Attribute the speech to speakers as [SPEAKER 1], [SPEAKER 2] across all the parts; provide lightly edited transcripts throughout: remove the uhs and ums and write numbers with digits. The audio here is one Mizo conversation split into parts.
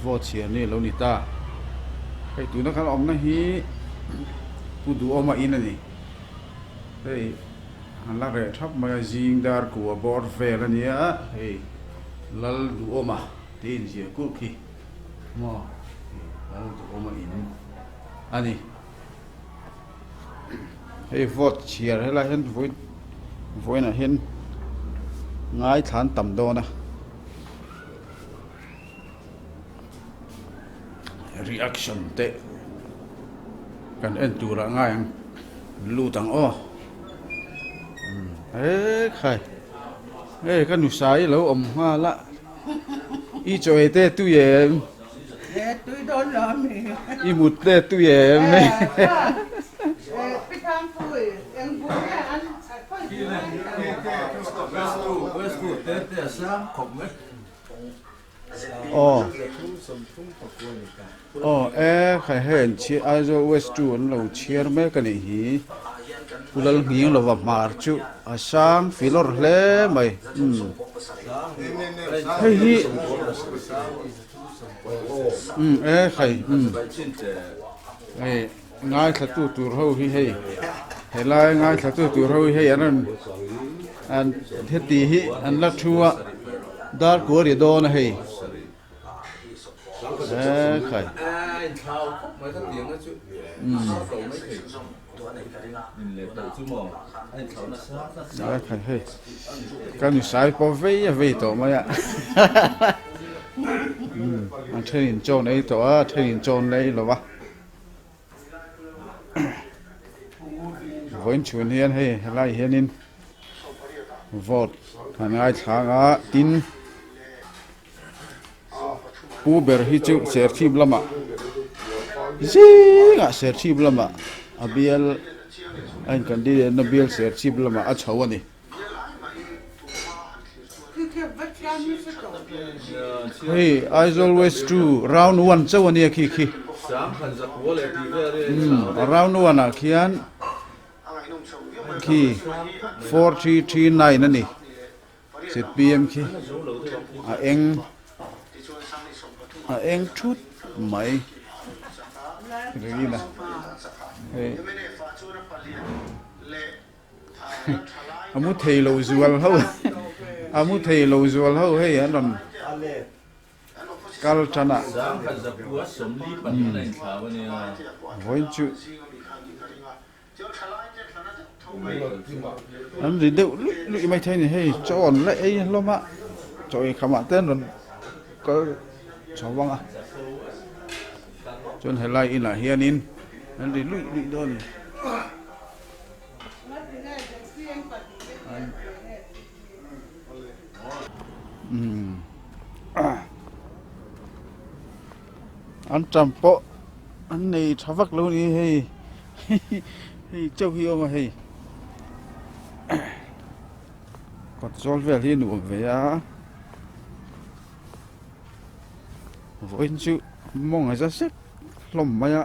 [SPEAKER 1] Vote chhiar ni a lo ni ta. Hei tuna kan awmna hi Pu Duhawma in a ni. Hei an la reh thap mai a, zing dar kua bawr vel a nia, hei Lal Duhawma tih inziah kulh khi maw Lal Duhawma in a ni. Hei vote chhiar helai hian vawiin vawiinah hian ngaithla an tam dawn a. Reaction te kan en tur ah ngai ang lut ang aw he khai hei ka nusa hi lo awm nghal a i chaw ei te tui em
[SPEAKER 2] tui dawn lo ami
[SPEAKER 1] i mut te tui em Aw aw e khai hei an chhiar Aizawl West 2 an lo chhiar mek a nih hi Pu Lalnghing lova hmar chu a sang filawr hle mai umm hei hi umm e khai umm hei. Ngaithlatu tur ho hi hei helai ngaithlatu tur ho hi hei an rawn an heti hi an la thu a dar kua ri dawn a hei e khai e khai hei ka nusai pawh vei a vei tawh mai a an thenin chaw an ei tawh a thenin chaw an la ei lo va. Vawiin chhun hian hei helai hianin vote an ngaithlang a tin pu ber hi chu serchhip lamah zingah serchhip lamah a bial a in candidate na bial serchhip lamah a chho a ni. Hei Aizawl West 2 round 1 chauh ania khi khi. Umm round 1 ah khian khi 4339 ani zpm khi a eng a eng thut mai ringin a hei. A mu thei lo zual ho a mu thei lo zual ho hei an rawn kal tan a vawiin chu an ri deuh luih luih mai thei a ni hei chaw an la ei hlawm a chaw ei khamah te an rawn kal chho vang a chuan helai inah hianin an ri luih luih dawn a ni. An tam pawh an nei tha vak lo ni hei hei chauh hi a awm a hei kawt zawl vel hi a nuam ve a vawiin chu mawng a za zet hlawm mai a.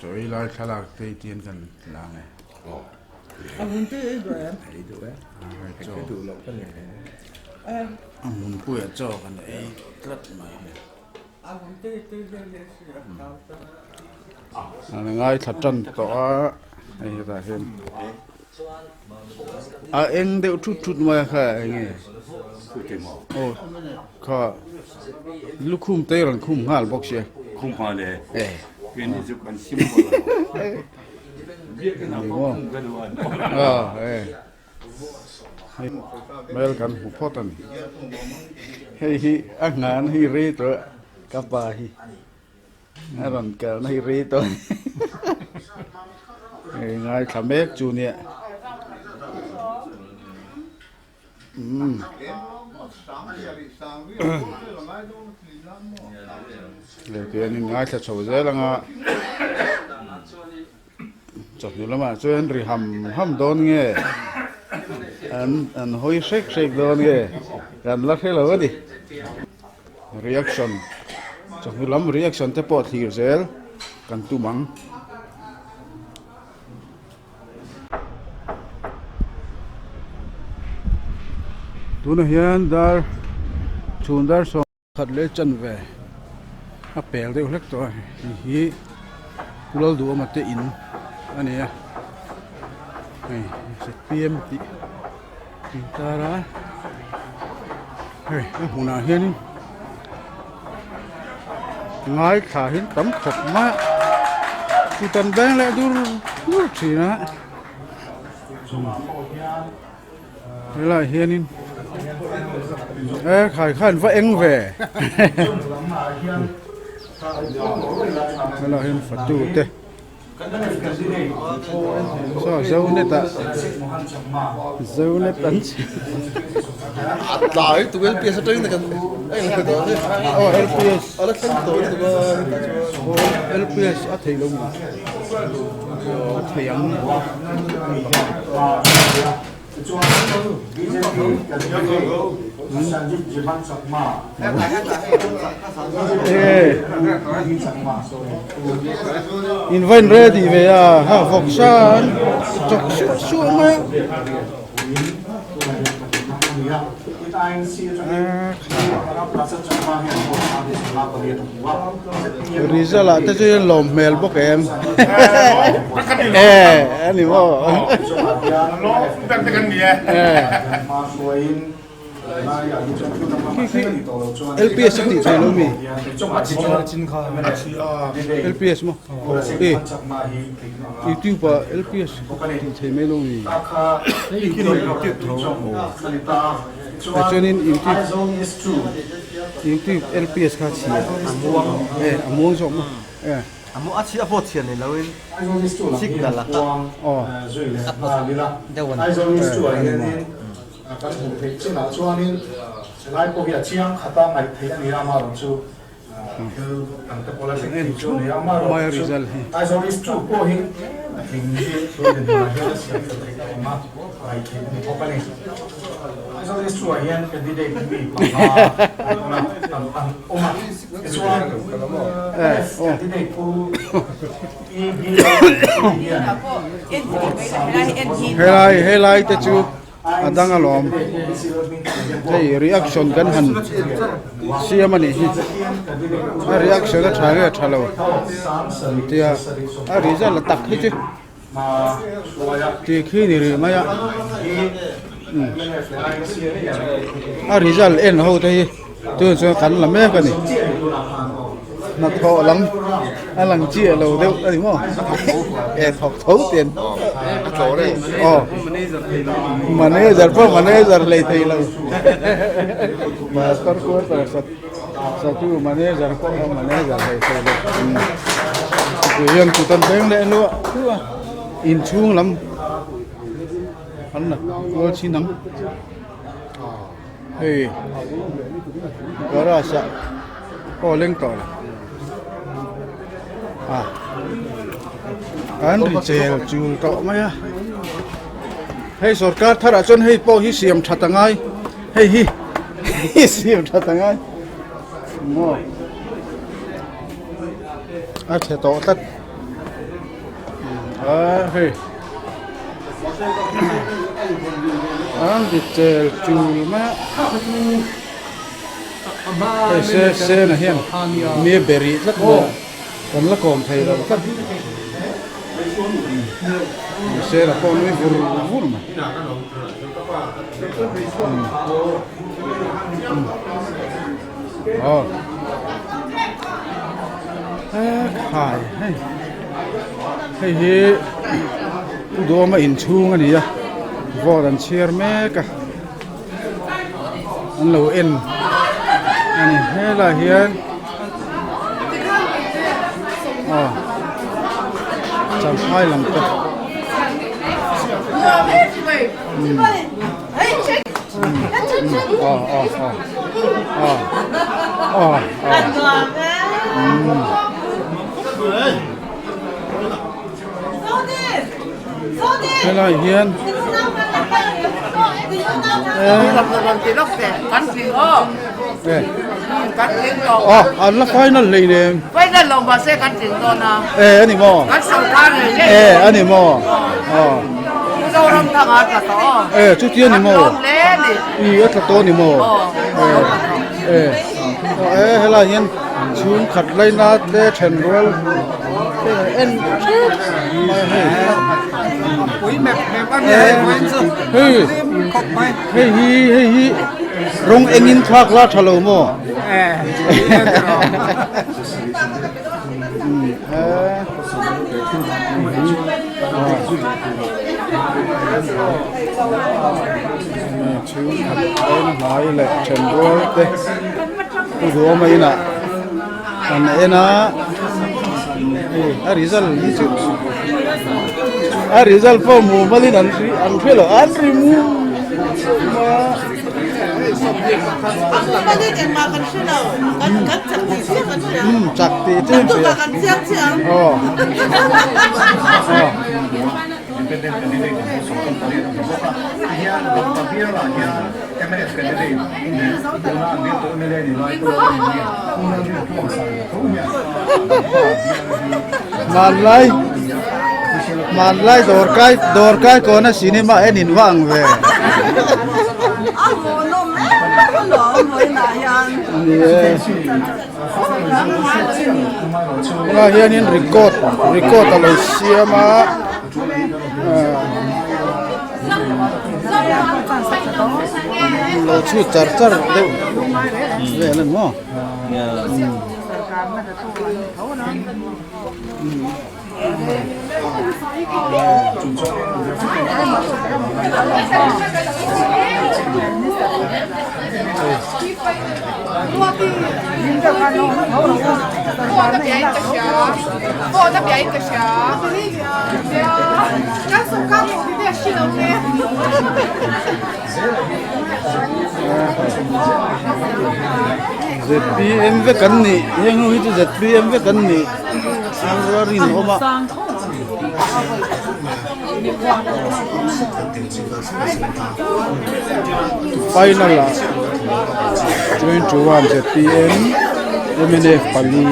[SPEAKER 1] Sawi lai thlalak te i tian kan la nge.
[SPEAKER 2] A hmun te ei duh em?
[SPEAKER 1] Ei duh e. Chaw. Duh loh ka nei. A hmun puia chaw kan ei tlat mai hi.
[SPEAKER 2] A hmun te tui hle hle si a thau ta.
[SPEAKER 1] An ngaithla tan tawh a hei hetah hian a eng deuh thut thut mai a kha eng nge aw kha lukhum te rawn khum nghal bawk sia
[SPEAKER 3] khum nghal e
[SPEAKER 1] eh
[SPEAKER 3] keini chu kan sim pawh lo biakin a pawh khum ka duh an
[SPEAKER 1] eh hmel kan hmu phawt a ni hei hi a ngan hi rei tawh ka pa hi. A rawn kalna hi rei tawh a ni. Hei ngaithla mek chu nia. Umm. Leh tihianin ngaithla chho zel anga chawhnu lamah chuan ri ham ham dawn nge an an hawi hrek hrek dawn nge kan la hre lo a ni. Reaction chawhnu lam reaction te pawh thlir zel kan tum ang. Tunah hian dar chhun dar sawm. Khat leh chanve a pel deuh hlek tawh a hei hi Pu Lalduhawma te in a ni a hei zpm tih intar a hei a hmunah hianin ngaithla hi an tam khawp mai a kut an beng leh dur dur thin a helaiah hianin e khai khan va eng ve helaiah hian fatu te saw zonet ah zonet an chhi
[SPEAKER 4] tlai tu lps atangin kan
[SPEAKER 1] aw lps lps a theih lo maw a thei ang. In va in ready ve a ha vawk san chawk suah suah mai a result ah te chu lawm hmel bawk em e ani maw LPS a tih theih lo mi LPS maw e YouTube ah LPS tih theih mai lo mi chuanin YouTube YouTube LPS kha chhia e a muang zawk maw e
[SPEAKER 4] a chhia pawh chhia ni loin signal a
[SPEAKER 1] aw
[SPEAKER 4] a pawt deuh a ni
[SPEAKER 1] e ani maw mai result hi. Helai helai te chu a dang alawm hei reaction kan han siam a nih hi a reaction a tha nge a tha lo tia a result a tak hi chu tih khi ni rih mai a a result en ho te hi tunah chuan kan la mek a ni hnathawh lam a lang chiah lo deuh a ni maw e thawk tho ten aw manager pawh manager hlei thei lo pastor quarter sat satu manager pawh a manager hlei thei lo hian kut an beng leh luah luah a inchhung lam an la kual chin ang. Hei garage ah aw leng tawh lo a an ri chel chul tawh mai a hei sorkar thar ah chuan hei pawh hi siam that a ngai hei hi siam that a ngai maw a chhe tawh tlat a hei. An ri chel chul mai a hei se sena hian mi a be rih tlat mai a kan la kawm thei lo tlat sena pawh nui vur vur mai aw khai hei hei hi Pu Dawma inchhung a ni a vote an chhiar mek a an lo en a ni helaiah hian aw champhai lam te aw aw aw aw aw helai hian aw an la final hleinem e ani maw e ani maw aw e chuti ani maw i a tla tawh ani maw e e. Aw e helaiah hian chhungkhat laina te then rual te en theuh mai a hei. Hei hei hi hei hi rawng engin thlak la tha lo maw? Chhungkhat en hnai leh then rual te pu duhawma inah an en a hei a result hi chu a result pawh mumal in an an hre lo an ri mum mai a. Chak tih chu in hria aw aw.
[SPEAKER 5] Independent candidate an hmu 18 an awm bawk a, tihian Dampa bialah hian mnf candidate leh tuna an bialtu mla ni lai pawh a ni a, Pu Lalrinpuang Sailo tho hian Dampa bial hi
[SPEAKER 1] Hmanlai hmanlai dawr kai dawr kai kawna cinema en in va ang ve. Ni e. Tunah hianin record record a lo siam a lo chhut char char deuh vel a ni maw. Zpm vek an nih heng ho hi chu zpm vek an nih a rinawm a. Final ah 21 zpm mnf pali.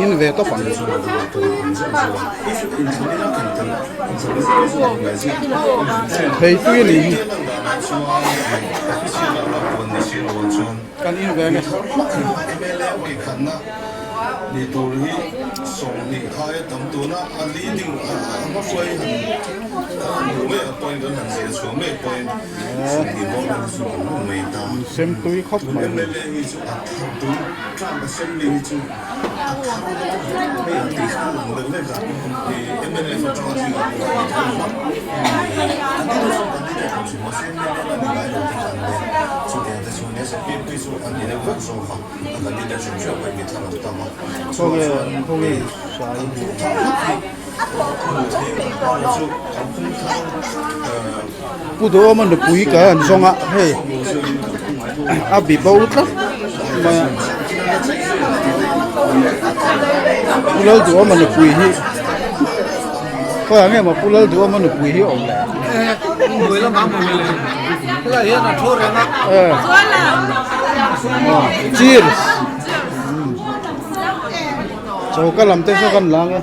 [SPEAKER 1] In ve tawp ang. Thei tui a nih hi. Kan in ve nge. Sem tui khawp mai. Khawnge khawnge sai Pu Duhawma nupui ka han zawng a hei a bi bo tlat mai a Pu Lalduhawma nupui hi khawiah nge maw Pu Lalduhawma nupui hi a awm le cheers. Choka lam te saw kan lang e.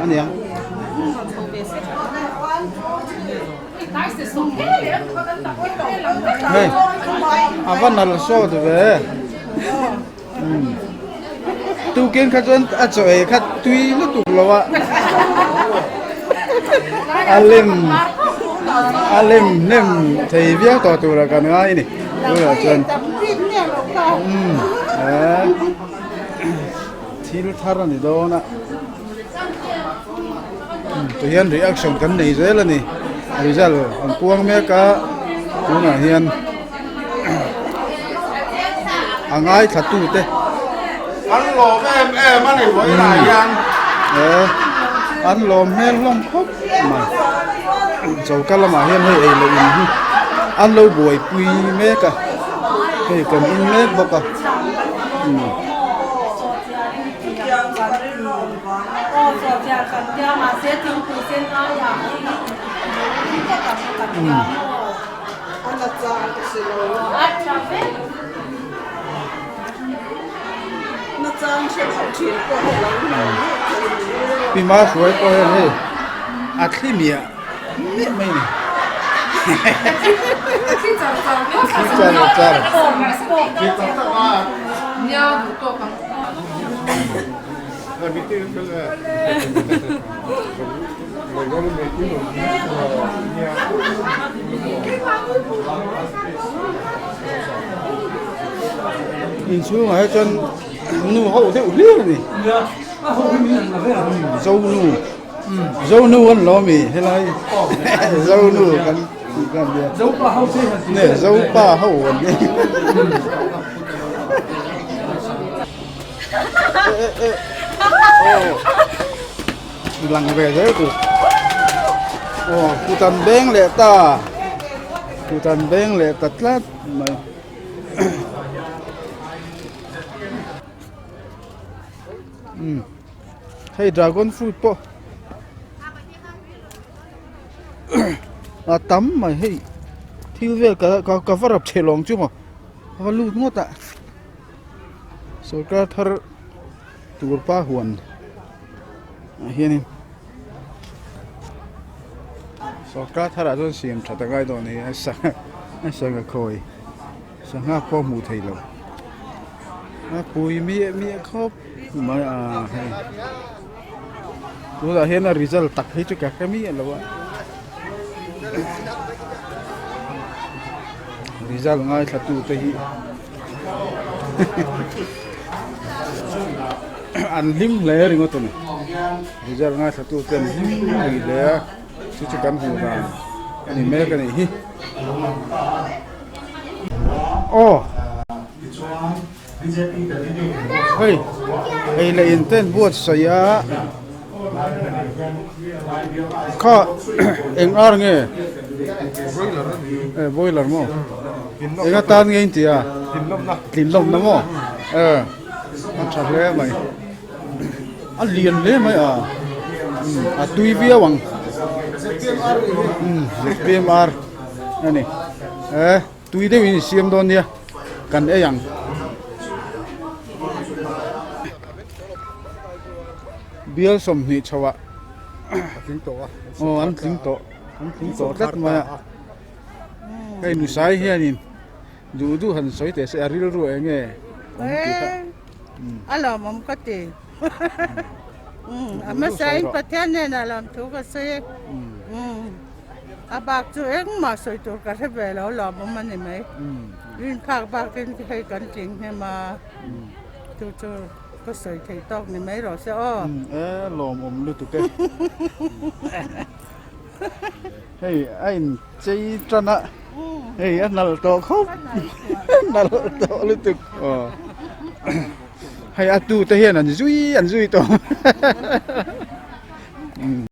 [SPEAKER 1] Ania. Hei a va nal sawt ve tukin kha chuan a chaw ei kha tui lutuk lo a a lem a lem hnem thei viau tawh tura kan ngai a ni tunah chuan umm thil thar a ni dawn a. Tihian reaction kan nei zel a ni result an puang mek a tunah hian a ngaithla tu te
[SPEAKER 3] an lawm em em a ni vawiinah hian
[SPEAKER 1] eh an lawm hmel hlawm khawp mai choka lamah hian hei ei leh in hi an lo buaipui mek a hei kan in mek bawk a. Pi ma hruai pawh hian hei a thli miah miah mai a ni. Thli char char. Inchhungah hi chuan nu ho deuh hlir a ni zonu zonu an lo ami helai zonu kan tih kha ania ne zopa ho an ni. Lang ve zel tur aw kut an beng leh ta kut an beng leh ta tlat mai umm hei dragon fruit pawh a tam mai hei thil vel ka ka va rap chhe lawng chu maw a va lut ngawt a. Sorkar thar tur pa huan ah hianin sorkar thar ah chuan siam that a ngai dawn a ni a sangha a sangha khawi sangha pawh hmuh theih loh a pui miah miah khawp mai a hei tunah hian a result tak hi chu ka hre miah lo a result ngaithla tu te hi. An hlim hle ringawt a ni result ngaithla tu te an hlim lui hle a chu chu kan hmuh dan a ni mek a nih hi aw hei hei leh in te an buatsaih a kha eng ar nge boiler maw eng atan nge in tih a tlin lawmna maw e a tha hle mai a lian hle mai a a tui viau ang zpmr a ni e tui deuh in siam dawn nia kan ei ang. Bial 20 chho ah aw an tling tawh an tling tawh tlat mai a hei nusai hianin duh duh han sawi teh se a rilru eng nge awm tih kha
[SPEAKER 2] a lawmawm ka ti a hmasain Pathian hnenah lawmthu ka sawi e a bak chu engmah sawi tur ka hre ve lo lawmawm a ni mai rinphak bakin hei kan tling hnem a chu chu. Ka sawi theih tawk ni mai rawh se aw.
[SPEAKER 1] E lawmawm lutuk e. Hei a in chei tan a hei a nalh tawh khawp nalh tawh lutuk aw. Hei a tu te hian an zui an zui tawh.